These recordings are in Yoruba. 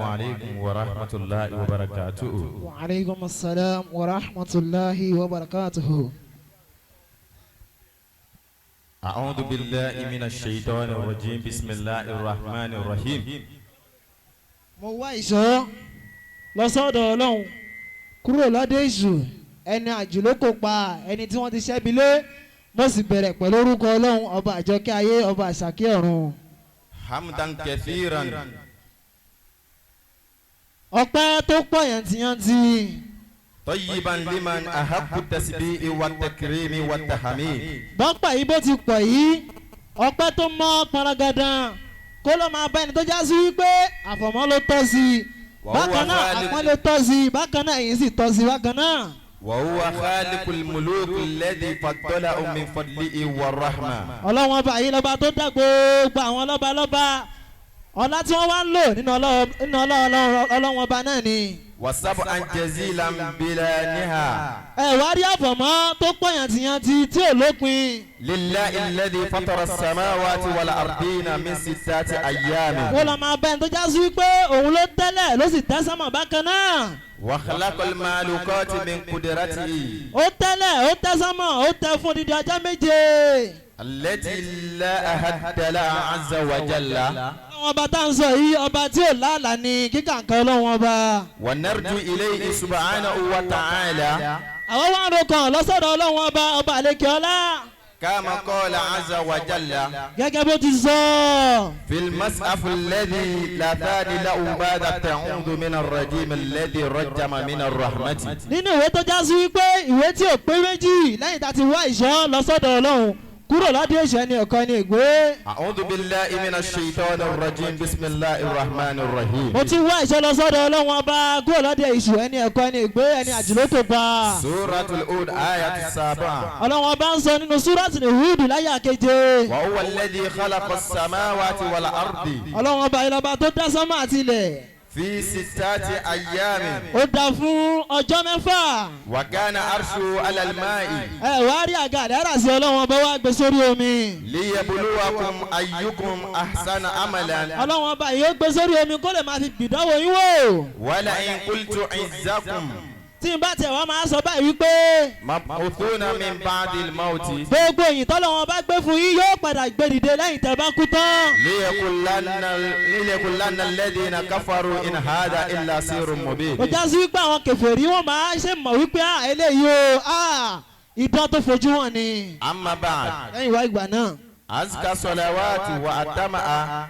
عليكم ورحمة الله وبركاته. وعليكم السلام ورحمة الله وبركاته. أعوذ بالله من الشيطان الرجيم، بسم الله الرحمن الرحيم. Mo wá ìṣọ́ lọ sọ́dọ̀ Ọlọ́run kúrò lọ́dọ̀ èṣù, ẹni àjùlọ kò pa, ẹni tí wọ́n ti ṣẹ́bi lé. Mo sì bẹ̀rẹ̀ pẹ̀lú orúkọ Ọlọ́run, ọba àjọkẹ́ ayé, ọba àṣàkẹ́ ọ̀run. حمدا كثيرا. Ọpẹ́ tó pọ̀ yàntìyàntì. طيبا لمن أحق التسبيح والتكريم والتحميد. Bọ́pẹ̀ yìí bó ti pọ̀ yìí, ọpẹ́ tó mọ́ pọnragadan kó ló máa bá ẹni tó já sí wípé àfọ̀mọ́ ló tọ́ sí i. Bákan náà, àpọ́nlé tọ́ sí i, bákan náà, èyí sì tọ́ sí i bákan náà. وهو خالق الملوك الذي فضلهم من فضله والرحمة. Ọlọ́wọ́n ọba yìí lọ́ba tó dá gbogbo àwọn lọ́ba lọ́ba, ọlá tí wọ́n wá ń lò nínú ọlọ́wọ́n ọba náà ni. وسبحا جزيلا بلا نهاية. Ẹ wá rí àfọ̀mọ́ tó pọ̀ yàntìyàntì tí ò lópin. لله الذي فطر السماوات والأرضين من 6 أيام. Kó lọ máa bá ẹni tó já sí wípé òun ló tẹ́lẹ̀, ló sì tẹ́ sánmọ̀ bákan náà. وخلق المخلوقات من قدرته. Ó tẹ́lẹ̀, ó tẹ́ sánmọ̀, ó tẹ́ fún odidi ọjọ́ 7. التي لا حد لها عز وجل. Ọlọ́wọ́n ọba tá à ń sọ yìí, ọba tí ò láàlà ni kíkà nǹkan ọlọ́wọ́n ọba. ونرجو إليه سبحانه وتعالى. Àwọn wá ń rokàn lọ́sọ̀dọ̀ ọlọ́wọ́n ọba, ọba àlekè ọlá. كما قال عز وجل. Gẹ́gẹ́ bó ti sọ. في المصحف الذي لا ثاني له بعد التعوذ من الرجيم الذي رجم من الرحمة. Nínú ìwé tó já sí wípé ìwé tí ò pé méjì, lẹ́yìn tá a ti wá ìṣọ́ lọ́sọ̀dọ̀ Ọlọ́run kúrò lọ́dọ̀ èṣù, ẹni ẹ̀kọ́, ẹni ègbé. أعوذ بالله من الشيطان الرجيم، بسم الله الرحمن الرحيم. Mo ti wá ìṣọ́ lọ́sọ̀dọ̀ Ọlọ́run ọba kúrò lọ́dọ̀ èṣù, ẹni ẹ̀kọ́, ẹni ègbé, ẹni àjùlókò pa. سورة الهود آية 7. Ọlọ́run ọba ń sọ nínú Súrọ́tì Húdù láyà 7. وهو الذي خلق السماوات والأرض. Ọlọ́run ọba yìí lọ́ba tó dá sánmà àti ilẹ̀. في 6 أيام. Ó dá fún ọjọ́ 6. وكان عرشه على الماء. Ẹ wá rí àga àdárà sí Ọlọ́run ọba wá gbé sórí omi. ليبلوكم أيكم أحسن عملا. Ọlọ́run ọba yìí ó gbé sórí omi kó lè máa fi gbìdánwò yín wò. ولئن قلت عزكم. Tí n bá tiẹ̀ wá máa sọ báyìí wípé مبعوثون من بعد الموت. gbogbo ìyìn tọ́lọ́run ọba gbé fún yín yóò padà gbé dìde lẹ́yìn tẹ́ bá kú tán. ليقولن الذين كفروا إن هذا إلا سحر مبين. Ó já sí wípé àwọn kèfèrí wọn máa ṣe mọ̀ wípé à eléyìí o, à idán tó fojú hàn ni. أما بعد. Lẹ́yìn wá ìgbà náà. أزكى صلوات وأتمها.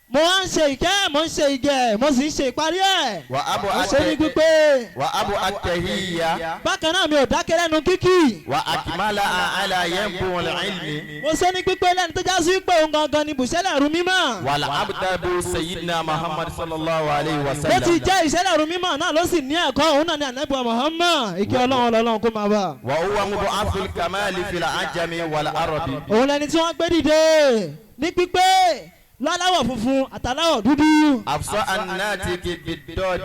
Mo wá ń ṣe ìkẹ́, mo ń ṣe ìgẹ̀, mo sì ń ṣe ìparí ẹ̀. وأبو Mo ṣe ní pípé. وأبو التحية. Bákan náà, mi ò dákẹ́ lẹ́nu kíkì. وأكملها على ينبوع العلم. Mo ṣe ní pípé lẹ́nu tó já sí pé òun gangan ni bùṣẹ́lẹ̀ rú mímọ́. والعبد سيدنا محمد صلى الله عليه Bó ti وسلم. jẹ́ ìṣẹ̀lẹ̀ rú mímọ́ náà, ló sì ní ẹ̀kọ́, òun náà ní Ànábì Muhammad, ìkẹ́ Ọlọ́run Ọlọ́run kó máa bá. وهو مبعث الكمال في العجم والعرب. Òun lẹni tí wọ́n gbé dìde ní pípé láláwọ̀ funfun àtàláwọ̀ dúdú. أفصح الناطق بالضاد.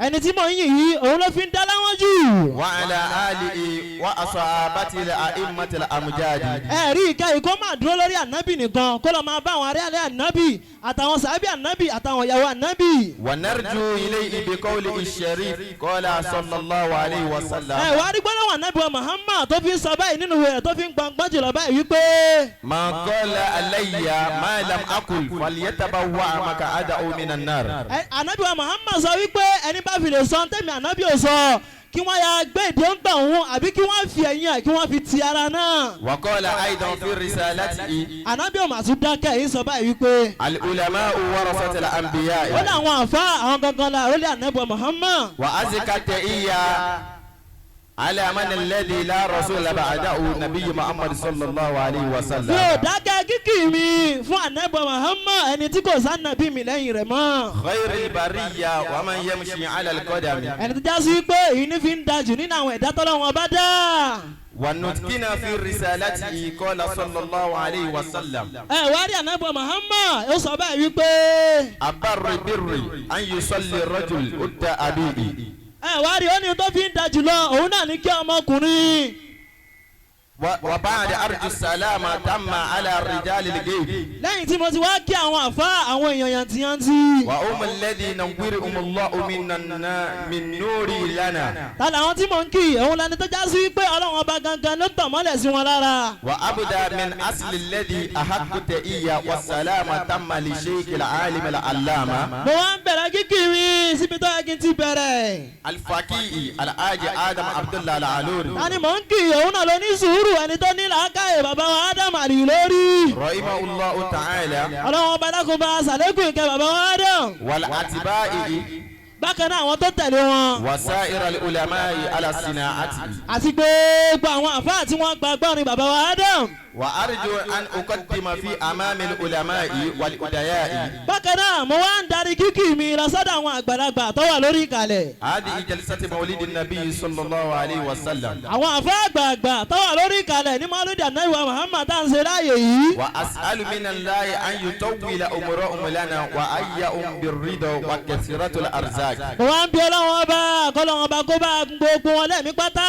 Ẹni tí mò ń yìn yìí, òun ló fi ń dá láwọn jù. وعلى آله وأصحابته الأئمة الأمجاد. Ẹ rí ìka yìí, kó máa dúró lórí ànábì nìkan, kó lọ máa bá àwọn aráàlú ànábì àtàwọn sàábì ànábì àtàwọn ìyàwó ànábì. ونرجو إليه بقوله الشريف، قال صلى الله عليه وسلم. Ẹ wá rí gbọ́dọ̀ ànábì wa Muhammad tó fi ń sọ báyìí nínú ìwé rẹ̀ tó fi ń gbọ̀ngbọ́n jùlọ báyìí wípé. من قال علي ما لم أقل فليتبوأ مقعده من النار. Ànábì wa Muhammad sọ wípé ẹni bá fi lè sọ tẹ̀mí ànábì ò sọ, kí wọ́n ya gbé ìdí ń gbà òun, àbí kí wọ́n fi ẹ̀yìn ẹ̀ kí wọ́n fi ti ara náà. وقال أيضا في رسالته. Ànábì ò mà tún dákẹ́ yìí, sọ báyìí wípé. العلماء ورثة Ó الأنبياء. láwọn àfa àwọn gangan la àrólé ànábì wa Muhammad. وأزكى التحية على من الذي لا رسول بعده، نبي محمد صلى الله عليه Mi ò وسلم. dákẹ́ kíkì mi fún ànábì Muhammad, ẹni tí kò sànàbí mi lẹ́yìn rẹ̀ mọ́. خير البرية ومن يمشي على القدم. Ẹni tó já sí pé èyí ní fi ń da jù nínú àwọn ẹ̀dá tọ́lọ́run bá dá. ونتقنا في رسالته، قال صلى الله عليه وسلم. Ẹ wá rí ànábì Muhammad, ó sọ báyìí wípé. أبر بر أن يصلي الرجل عند أبيه. Ẹ wá rí, ó ní tó fi ń da jùlọ, òun náà ní kí ọmọkùnrin وبعد أرجو السلامة تم على الرجال الغيب. Lẹ́yìn tí mo ti wá kí àwọn àfa, àwọn èèyàn yantiyantí. وهم الذي نورهم الله من نور لنا. Ta làwọn tí mò ń kì? Òun lẹni tó já sí pé Ọlọ́run Ọba gangan ló tàn mọ́lẹ̀ sí wọn lára. وأبدأ من أصل الذي أحق تئية والسلامة تم لشيخ العالم العلامة Mo wá ń bẹ̀rẹ̀ kíkì mi síbi tó yẹ kí n ti bẹ̀rẹ̀. الفقيه الحاج آدم عبد الله العلوري. Ta ni mò ń kì? Òun náà ló ní sùúrù, ẹni tó ní làákàyè, bàbá wa Ádámù Àlì lórí. رحمه الله تعالى. Ọlọ́run Ọba dákun bá sàlékún ìkẹ́ bàbá wa Ádámù. والأتباع. Bákan náà, àwọn tó tẹ̀lé wọn. وسائر العلماء على صناعته. Àti gbogbo àwọn àfáà tí wọ́n gba gbọ́rin bàbá wa Ádámù. وأرجو أن أقدم في أمام العلماء والأدياء. Bákan náà, mo wá ń darí kíkì mi lọ sọ́dọ̀ àwọn àgbàlagbà tó wà lórí ìkàlẹ̀. هذه جلسة مولد النبي صلى الله عليه وسلم. Àwọn àfáà àgbààgbà tó wà lórí ìkàlẹ̀ ní Mọ́lúdì Ànábì wa Muhammad tá à ń ṣe láàyè yìí. وأسأل من الله أن يطول أمرهم لنا وأيهم بالرضا وكثرة الأرزاق. Mo wá ń bí Ọlọ́wọ́n Ọba, kọ́lọ́wọ́n Ọba kó bá gbogbo wọn lẹ́mí pátá.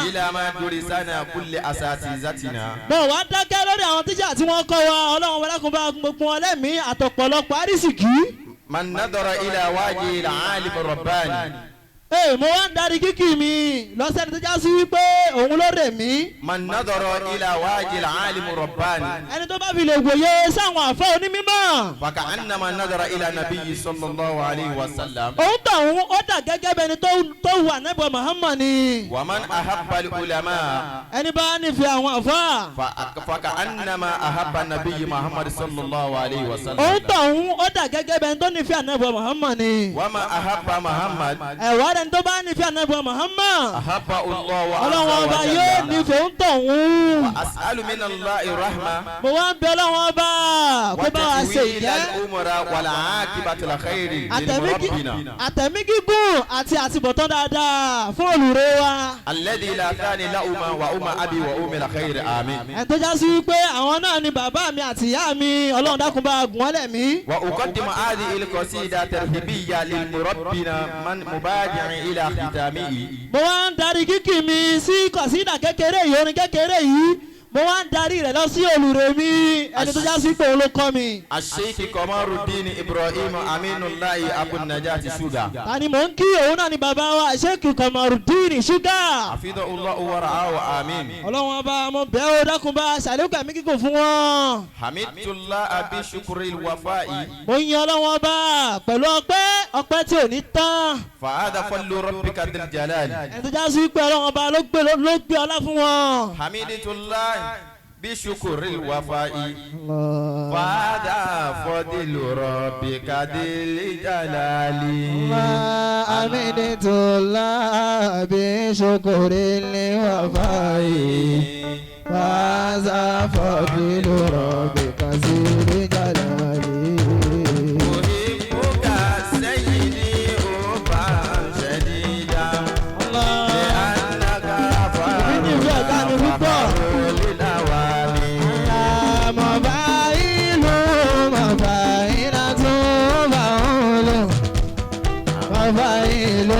إلى ما درسنا كل أساتذتنا. Mo wá dákẹ́ lórí àwọn tíṣà tí wọ́n kọ́ wa. Ọlọ́wọ́n Ọba dákun bá gbogbo wọn lẹ́mí àtọ̀pọ̀lọpọ̀ àrísìkí. من نظر إلى وجه العالم الرباني. Ee, mo wá ń darí kíkì mi lọ́sẹ̀ni tó já sí wípé òun ló rè mí. من نظر إلى وجه العالم الرباني. Ẹni tó bá fi lè wòye sáwọn àfọ́ onímọ̀. فكأنما نظر إلى النبي صلى الله عليه وسلم. Òun tọ̀hún ó dà gẹ́gẹ́ bẹni tó wà nẹ́bọ̀ Muhammad ni. ومن أحب العلماء. Ẹni bá nífẹ̀ẹ́ àwọn àfọ́. فكأنما أحب النبي محمد صلى الله عليه Òun وسلم. tọ̀hún ó dà gẹ́gẹ́ bẹni tó nífẹ̀ẹ́ ànẹ́bọ̀ Muhammad ni. وما أحب محمد. Ẹ̀wá rẹ̀ tó bá nífẹ̀ẹ́ ànẹ́bọ̀ Muhammad. أحب الله Ọlọ́run عز Ọba yóò وجل. nífẹ̀ẹ́ òun tọ̀hún. وأسأل من الله رحمة. Mo wá ń bẹ Ọlọ́run Ọba kó bá wa ṣe وتطويل ìkẹ́. الأمر والعاقبة الخير لمربنا. Àtẹ̀mí gígùn àti àtibọ̀tán dáadáa fún olùrè wa. الذي لا ثاني لهما وأم أبي وأم الخير، آمين. Ẹ̀ tó já sí wípé àwọn náà ni bàbá mi àti ìyá mi, Ọlọ́run dákun bá gùn wọ́n lẹ̀mí. وأقدم هذه القصيدة ترحيبية للمربنا من مبادع إلى ختامه. Mo wá ń darí kíkì mi sí kọ̀sídà kékeré yìí, orin kékeré yìí, mo wá ń darí rẹ̀ lọ sí olùrè mi, ẹni tó já sí pé òun ló kọ́ mi. الشيخ قمر الدين إبراهيم أمين الله أبو النجاة شوغا. Ta ni mò ń kí? Òun náà ni bàbá wa Sheikh Kamarudin Sugar. حفظه الله ورعاه، آمين. Ọlọ́run Ọba, mo bẹ̀ ọ́, dákun bá ṣàlékún ẹ̀mí gígùn fún wọn. حمدت الله بشكر الوفاء. Mo yin Ọlọ́run Ọba pẹ̀lú ọpẹ́, ọpẹ́ tí ò ní tán. فهذا فضل ربك ذي الجلال. Ẹni tó já sí pé Ọlọ́run Ọba ló gbé ọlá fún wọn. حمدت الله بشكر الوفاء، فهذا فضل ربك ذي الجلال. حمدت الله بشكر الوفاء، فهذا فضل ربك ذي الجلال. أحبك سيدي حبا شديدا لأنك Èmi ní ìwé ọ̀gá mi púpọ̀. فخر للأواني. مفاعيل مفاعيلة مفعول مفاعيل.